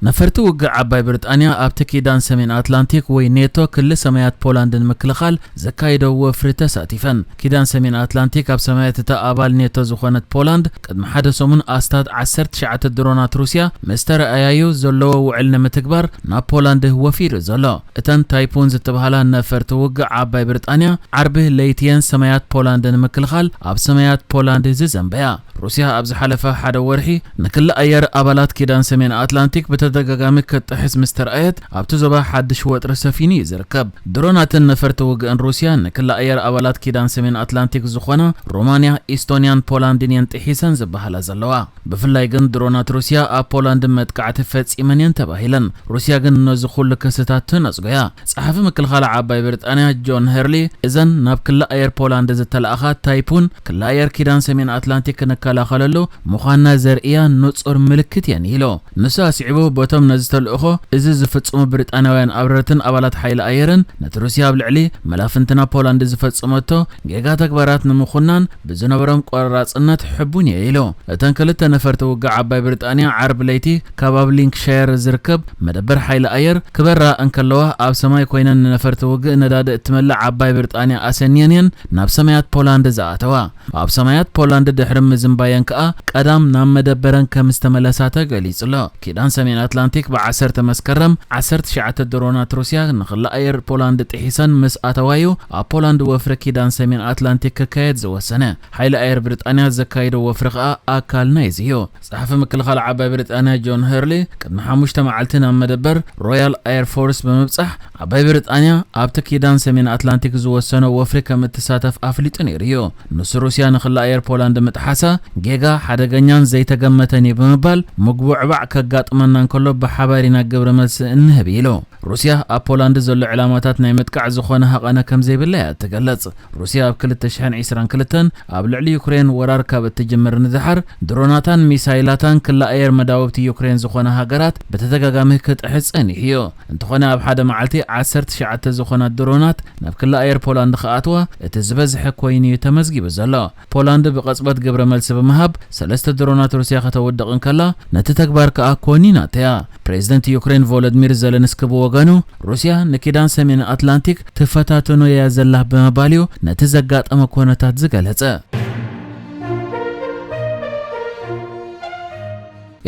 ነፈርቲ ውግእ ዓባይ ብሪጣንያ ኣብቲ ኪዳን ሰሜን ኣትላንቲክ ወይ ኔቶ ክሊ ሰማያት ፖላንድ ንምክልኻል ዘካይዶ ወፍሪ ተሳቲፈን። ኪዳን ሰሜን ኣትላንቲክ ኣብ ሰማያት እታ ኣባል ኔቶ ዝኾነት ፖላንድ ቅድሚ ሓደ ሰሙን ኣስታት ዓሰርተ ትሽዓተ ድሮናት ሩስያ ምስ ተረኣያዩ ዘለዎ ውዕል ንምትግባር ናብ ፖላንድ ወፊሩ ዘሎ። እተን ታይፑን ዝተባህላ ነፈርቲ ውግእ ዓባይ ብሪጣንያ ዓርቢ ለይቲየን ሰማያት ፖላንድ ንምክልኻል ኣብ ሰማያት ፖላንድ ዝዘንበያ። ሩስያ ኣብ ዝሓለፈ ሓደ ወርሒ ንክሊ ኣየር ኣባላት ኪዳን ሰሜን ኣትላንቲክ ብተደጋጋሚ ክትጥሕስ ምስ ተረኣየት ኣብቲ ዞባ ሓድሽ ወጥሪ ሰፊኑ እዩ ዝርከብ። ድሮናትን ነፈርቲ ውግእን ሩስያ ንክሊ ኣየር ኣባላት ኪዳን ሰሜን ኣትላንቲክ ዝኾና ሮማንያ፣ ኢስቶንያን ፖላንድን እየን ጥሒሰን ዝበሃላ ዘለዋ። ብፍላይ ግን ድሮናት ሩስያ ኣብ ፖላንድ መጥቃዕቲ ፈጺመን እየን ተባሂለን። ሩስያ ግን ነዚ ኩሉ ክስታት ትነጽጎ እያ። ጸሓፊ ምክልኻል ዓባይ ብሪጣንያ ጆን ሄርሊ፣ እዘን ናብ ክሊ ኣየር ፖላንድ ዝተላእኻ ታይፑን ክሊ ኣየር ኪዳን ሰሜን ኣትላንቲክ ክንከላኸለሉ ምዃንና ዘርእያ ንጹር ምልክት እየን ኢሉ። ንሱ ኣስዒቡ፣ በቶም ነዚ ተልእኾ እዚ ዝፍጽሙ ብሪጣንያውያን ኣብረርትን ኣባላት ሓይሊ ኣየርን ነቲ ሩስያ ኣብ ልዕሊ መላፍንትና ፖላንድ ዝፈጸመቶ ጌጋ ተግባራት ንምኹናን ብዝነበሮም ቆራጽነት ሕቡን እየ ኢሉ። እተን ክልተ ነፈርቲ ውግእ ዓባይ ብሪጣንያ ዓርቢ ለይቲ ካብ ኣብ ሊንክሻየር ዝርከብ መደበር ሓይሊ ኣየር ክበራ እንከለዋ ኣብ ሰማይ ኮይነን ንነፈርቲ ውግእ ነዳዲ እትመልእ ዓባይ ብሪጣንያ ኣሰንየን እየን ናብ ሰማያት ፖላንድ ዝኣተዋ። ኣብ ሰማያት ፖላንድ ድሕሪ ምዝንባየን ከኣ ቀዳም ናብ መደበረን ከም ዝተመለሳ ተገሊጹ ኣሎ። ኪዳን ሰሜን ኣትላንቲክ ብዓሰርተ መስከረም ዓሰርተ ትሽዓተ ድሮናት ሩስያ ንክሊ ኣየር ፖላንድ ጥሒሰን ምስ ኣተዋዩ ኣብ ፖላንድ ወፍሪ ኪዳን ሰሜን ኣትላንቲክ ክካየድ ዝወሰነ። ሓይሊ ኣየር ብሪጣንያ ዘካይዶ ወፍሪ ከኣ ኣካል ናይዚ እዩ። ጸሓፊ ምክልኻል ዓባይ ብሪጣንያ ጆን ሄርሊ ቅድሚ ሓሙሽተ መዓልቲ ናብ መደበር ሮያል ኣየር ፎርስ ብምብጻሕ ዓባይ ብሪጣንያ ኣብቲ ኪዳን ሰሜን ኣትላንቲክ ዝወሰኖ ወፍሪ ከም እትሳተፍ ኣፍሊጡ ነይሩ እዩ። ንሱ ሩስያ ንክሊ ኣየር ፖላንድ ምጥሓሳ ጌጋ ሓደገኛን ዘይተገመተን እዩ ብምባል ምጉብዕባዕ ከጋጥመና እንከሎ ብሓባር ኢና ግብረ መልሲ እንህብ ኢሉ። ሩስያ ኣብ ፖላንድ ዘሎ ዕላማታት ናይ ምጥቃዕ ዝኾነ ሃቐነ ከም ዘይብላ እያ እትገልጽ። ሩስያ ኣብ ክልተ ሽሕን ዕስራን ክልተን ኣብ ልዕሊ ዩክሬን ወራር ካብ እትጅምር ንድሓር ድሮናታን ሚሳይላታን ክሊ ኣየር መዳውብቲ ዩክሬን ዝኾና ሃገራት ብተደጋጋሚ ክጥሕስ ጸኒሑ እዩ። እንተኾነ ኣብ ሓደ መዓልቲ ዓሰርተ ትሽዓተ ዝኾና ድሮናት ናብ ክሊ ኣየር ፖላንድ ክኣትዋ እቲ ዝበዝሐ ኮይኑ እዩ ተመዝጊቡ ዘሎ። ፖላንድ ብቐጽበት ግብረ መልሲ ብምሃብ ሰለስተ ድሮናት ሩስያ ከተውድቕ እንከላ ነቲ ተግባር ከኣ ኮኒናቶ እያ። ፕሬዝደንት ዩክሬን ቮሎድሚር ዘለንስኪ ብወገኑ ሩስያ ንኪዳን ሰሜን ኣትላንቲክ ትፈታተኖ እያ ዘላ ብምባል እዩ ነቲ ዘጋጠመ ኮነታት ዝገለጸ።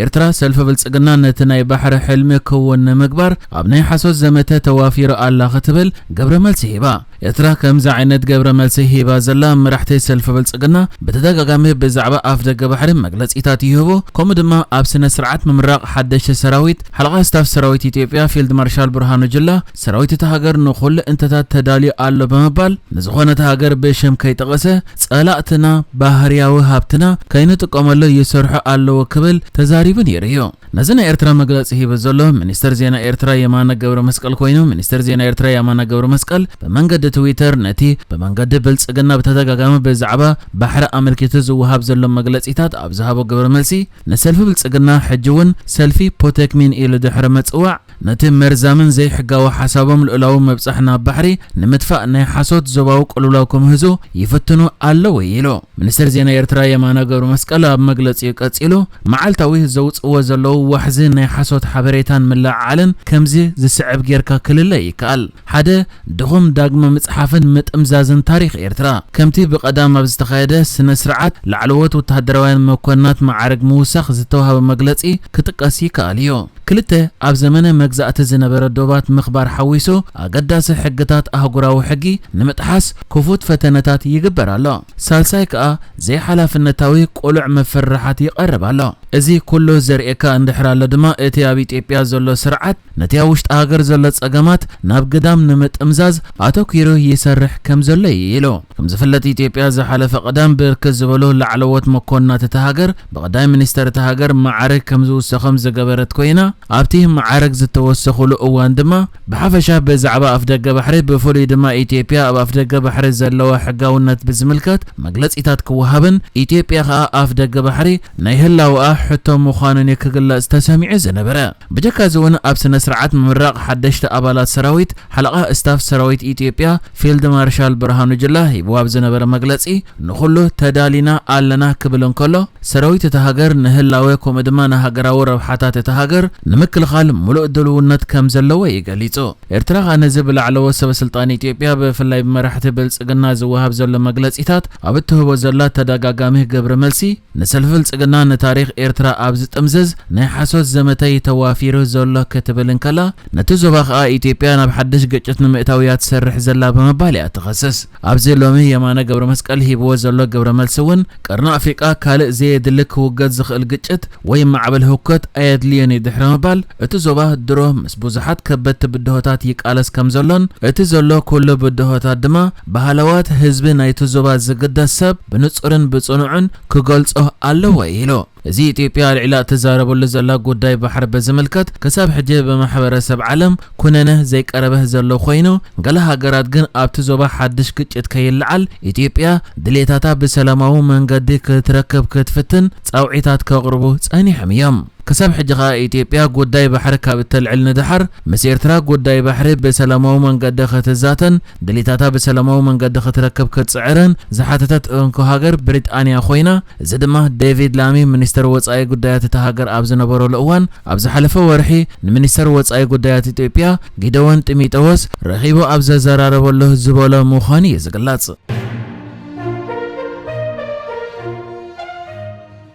ኤርትራ ሰልፊ ብልጽግና ነቲ ናይ ባሕሪ ሕልሚ ክውን ንምግባር ኣብ ናይ ሓሶት ዘመተ ተዋፊሩ ኣላ ክትብል ግብረ መልሲ ሂባ። ኤርትራ ከምዚ ዓይነት ግብረ መልሲ ሂባ ዘላ መራሕቲ ሰልፊ ብልጽግና ብተደጋጋሚ ብዛዕባ ኣፍ ደገ ባሕሪ መግለጺታት ይህቡ፣ ከምኡ ድማ ኣብ ስነ ስርዓት ምምራቕ ሓደሽቲ ሰራዊት ሓለቓ ስታፍ ሰራዊት ኢትዮጵያ ፊልድ ማርሻል ብርሃኑ ጁላ ሰራዊት እታ ሃገር ንኹሉ እንተታት ተዳልዩ ኣሎ ብምባል ንዝኾነት ሃገር ብሽም ከይጠቐሰ ጸላእትና ባህርያዊ ሃብትና ከይንጥቀመሉ ይሰርሑ ኣለዉ ክብል ተዛሪቡ ነይሩ እዩ። ነዚ ናይ ኤርትራ መግለጺ ሂቡ ዘሎ ሚኒስተር ዜና ኤርትራ የማነ ገብረ መስቀል ኮይኑ፣ ሚኒስተር ዜና ኤርትራ የማነ ገብረ መስቀል ብመንገዲ ትዊተር ነቲ ብመንገዲ ብልጽግና ብተደጋጋሚ ብዛዕባ ባሕሪ ኣመልኪቱ ዝወሃብ ዘሎ መግለጺታት ኣብ ዝሃቦ ግብረ መልሲ፣ ንሰልፊ ብልጽግና ሕጂ እውን ሰልፊ ፖቴክሚን ኢሉ ድሕሪ ምጽዋዕ፣ ነቲ መርዛምን ዘይሕጋዊ ሓሳቦም ልኡላዊ ምብጻሕ ናብ ባሕሪ ንምጥፋእ ናይ ሓሶት ዞባዊ ቅልውላው ክምህዙ ይፍትኑ ኣለዉ ኢሉ። ሚኒስተር ዜና ኤርትራ የማነ ገብረ መስቀል ኣብ መግለጺኡ ቀጺሉ፣ መዓልታዊ ዘውጽእዎ ዘለዉ ዋሕዚ ናይ ሓሶት ሓበሬታን ምልዕዓልን ከምዚ ዝስዕብ ጌርካ ክልለ ይከኣል። ሓደ፣ ድኹም ዳግመ ምጽሓፍን ምጥምዛዝን ታሪኽ ኤርትራ። ከምቲ ብቐዳም ኣብ ዝተኻየደ ስነ ስርዓት ላዕለዎት ወተሃደራውያን መኮንናት መዓርግ ምውሳኽ ዝተዋህበ መግለጺ ክጥቀስ ይከኣል እዩ። ክልተ፣ ኣብ ዘመነ መግዛእቲ ዝነበረ ዶባት ምኽባር ሓዊሱ ኣገዳሲ ሕግታት ኣህጉራዊ ሕጊ ንምጥሓስ ክፉት ፈተነታት ይግበር ኣሎ። ሳልሳይ ከኣ ዘይሓላፍነታዊ ቅሉዕ ምፍርራሓት ይቐርብ ኣሎ። እዚ ኩሉ ዘርእየካ እንድሕር ኣሎ ድማ እቲ ኣብ ኢትዮጵያ ዘሎ ስርዓት ነቲ ኣብ ውሽጢ ሃገር ዘሎ ጸገማት ናብ ግዳም ንምጥምዛዝ ኣተኲሩ ይሰርሕ ከም ዘሎ እዩ ኢሉ። ከም ዝፍለጥ ኢትዮጵያ ዝሓለፈ ቀዳም ብርክት ዝበሉ ላዕለዎት መኮንናት እታ ሃገር ብቐዳማይ ሚኒስተር እታ ሃገር መዓርግ ከም ዝውሰኾም ዝገበረት ኮይና ኣብቲ መዓርግ ዝተወሰኹሉ እዋን ድማ ብሓፈሻ ብዛዕባ ኣፍደገ ባሕሪ ብፍሉይ ድማ ኢትዮጵያ ኣብ ኣፍደገ ባሕሪ ዘለዋ ሕጋውነት ብዝምልከት መግለጺታት ክወሃብን ኢትዮጵያ ከኣ ኣፍደገ ባሕሪ ናይ ህላወኣ ሕቶ ምዃኑን እዩ ክግለጽ ተሰሚዑ ዝነበረ። ብጀካ እዚ እውን ኣብ ስነ ስርዓት ምምራቕ ሓደሽቲ ኣባላት ሰራዊት ሓለቓ ስታፍ ሰራዊት ኢትዮጵያ ፊልድ ማርሻል ብርሃኑ ጅላ ሂብዎ ኣብ ዝነበረ መግለጺ ንኹሉ ተዳሊና ኣለና ክብል እንከሎ ሰራዊት እታ ሃገር ንህላወ ከምኡ ድማ ንሃገራዊ ረብሓታት እታ ሃገር ንምክልኻል ሙሉእ ድልውነት ከም ዘለዎ እዩ ገሊጹ። ኤርትራ ከኣ ነዚ ብላዕለዎት ሰበ ስልጣን ኢትዮጵያ ብፍላይ ብመራሕቲ ብልጽግና ዝወሃብ ዘሎ መግለጺታት ኣብ እትህቦ ዘላ ተደጋጋሚ ግብረ መልሲ ንሰልፊ ብልጽግና ንታሪኽ ኤርትራ ኣብ ዝጥምዝዝ ናይ ሓሶት ዘመተ እዩ ተዋፊሩ ዘሎ ክትብል እንከላ ነቲ ዞባ ከኣ ኢትዮጵያ ናብ ሓድሽ ግጭት ንምእታው እያ ትሰርሕ ዘላ ብምባል እያ ትኸስስ። ኣብዚ ሎሚ የማነ ገብረ መስቀል ሂብዎ ዘሎ ግብረ መልሲ እውን ቀርኒ ኣፍሪቃ ካልእ ዘየድሊ ክውገድ ዝኽእል ግጭት ወይ ማዕበል ህውከት ኣየድልዮን እዩ ድሕሪ ምባል እቲ ዞባ ድሮ ምስ ብዙሓት ከበድቲ ብድሆታት ይቃለስ ከም ዘሎን እቲ ዘሎ ኩሉ ብድሆታት ድማ ብሃለዋት ህዝቢ ናይቲ ዞባ ዝግደስ ሰብ ብንጹርን ብጽኑዕን ክገልጾ ኣለዎ ኢሉ። እዚ ኢትዮጵያ ኣልዒላ እትዛረበሉ ዘላ ጉዳይ ባሕሪ በዝምልከት ክሳብ ሕጂ ብማሕበረሰብ ዓለም ኩነነ ዘይቀረበ ዘሎ ኮይኑ ገለ ሃገራት ግን ኣብቲ ዞባ ሓድሽ ግጭት ከይለዓል ኢትዮጵያ ድሌታታ ብሰላማዊ መንገዲ ክትረክብ ክትፍትን ጻውዒታት ከቕርቡ ጸኒሖም እዮም። ክሳብ ሕጂ ከኣ ኢትዮጵያ ጉዳይ ባሕሪ ካብ እተልዕል ንደሓር ምስ ኤርትራ ጉዳይ ባሕሪ ብሰላማዊ መንገዲ ክትዛተን ድሌታታ ብሰላማዊ መንገዲ ክትረክብ ክትጽዕርን ዝሓተተት እንኮ ሃገር ብሪጣንያ ኮይና እዚ ድማ ዴቪድ ላሚ ሚኒስተር ወጻኢ ጉዳያት እታ ሃገር ኣብ ዝነበረሉ እዋን ኣብ ዝሓለፈ ወርሒ ንሚኒስተር ወጻኢ ጉዳያት ኢትዮጵያ ጊደዎን ጢሞቴዎስ ረኺቡ ኣብ ዘዘራረበሉ ዝበሎ ምዃኑ እዩ ዝግለጽ።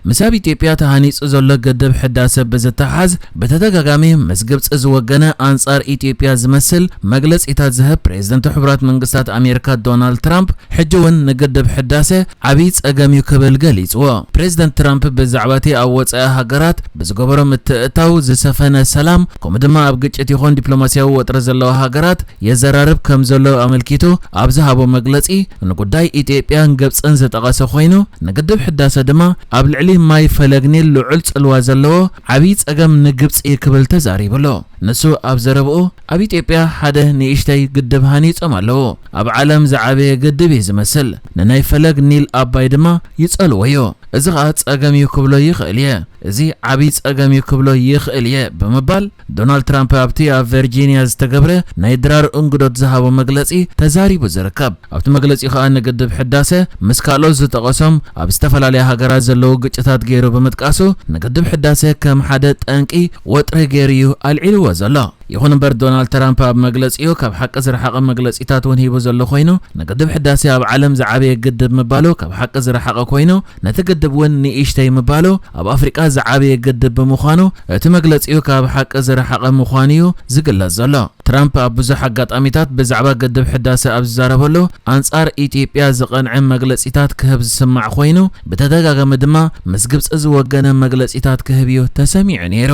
ምስ ኣብ ኢትዮጵያ ተሃኒጹ ዘሎ ግድብ ሕዳሰ ብዝተሓዝ ብተደጋጋሚ ምስ ግብጺ ዝወገነ ኣንጻር ኢትዮጵያ ዝመስል መግለጺታት ዝህብ ፕሬዝደንት ሕቡራት መንግስታት ኣሜሪካ ዶናልድ ትራምፕ ሕጂ እውን ንግድብ ሕዳሰ ዓብዪ ጸገም እዩ ክብል ገሊጽዎ። ፕሬዝደንት ትራምፕ ብዛዕባ እቲ ኣብ ወጻኢ ሃገራት ብዝገበሮ ምትእትታው ዝሰፈነ ሰላም ከምኡ ድማ ኣብ ግጭት ይኹን ዲፕሎማሲያዊ ወጥሪ ዘለዋ ሃገራት የዘራርብ ከም ዘሎ ኣመልኪቱ ኣብ ዝሃቦ መግለጺ ንጉዳይ ኢትዮጵያን ግብጽን ዝጠቐሰ ኮይኑ ንግድብ ሕዳሰ ድማ ኣብ ልዕሊ ማይ ፈለግ ኒል ልዑል ጽልዋ ዘለዎ ዓብዪ ጸገም ንግብጺ ክብል ተዛሪቡ ኣሎ። ንሱ ኣብ ዘረብኡ ኣብ ኢትዮጵያ ሓደ ንእሽተይ ግድብ ሃኒጾም ኣለዉ። ኣብ ዓለም ዝዓበየ ግድብ እዩ ዝመስል። ንናይ ፈለግ ኒል ኣባይ ድማ ይጸልዎ እዩ። እዚ ኸኣ ጸገም እዩ ክብሎ ይኽእል እየ። እዚ ዓብዪ ጸገም እዩ ክብሎ ይኽእል እየ ብምባል ዶናልድ ትራምፕ ኣብቲ ኣብ ቨርጂንያ ዝተገብረ ናይ ድራር እንግዶት ዝሃቦ መግለጺ ተዛሪቡ ዝርከብ። ኣብቲ መግለጺኡ ከኣ ንግድብ ሕዳሰ ምስ ካልኦት ዝጠቐሶም ኣብ ዝተፈላለያ ሃገራት ዘለዉ ግጭታት ገይሩ ብምጥቃሱ ንግድብ ሕዳሰ ከም ሓደ ጠንቂ ወጥሪ ገይሩ እዩ ኣልዒልዎ ዘሎ። ይኹን እምበር ዶናልድ ትራምፕ ኣብ መግለጺኡ ካብ ሓቂ ዝረሓቐ መግለጺታት እውን ሂቡ ዘሎ ኮይኑ ንግድብ ሕዳሰ ኣብ ዓለም ዝዓበየ ግድብ ምባሉ ካብ ሓቂ ዝረሓቐ ኮይኑ ነቲ ግድብ እውን ንእሽተይ ምባሉ ኣብ ኣፍሪቃ ዝዓበየ ግድብ ብምዃኑ እቲ መግለጺኡ ካብ ሓቂ ዝረሓቐ ምዃኑ እዩ ዝግለጽ ዘሎ። ትራምፕ ኣብ ብዙሕ ኣጋጣሚታት ብዛዕባ ግድብ ሕዳሰ ኣብ ዝዛረበሉ ኣንጻር ኢትዮጵያ ዝቐንዐ መግለጺታት ክህብ ዝስማዕ ኮይኑ ብተደጋጋሚ ድማ ምስ ግብጺ ዝወገነ መግለጺታት ክህብ እዩ ተሰሚዑ ነይሩ።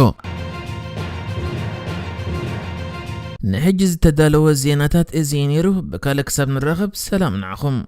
ንሕጂ ዝተዳለወ ዜናታት እዚ እዩ ነይሩ። ብካልእ ክሳብ ንራኸብ ሰላም ንዓኹም።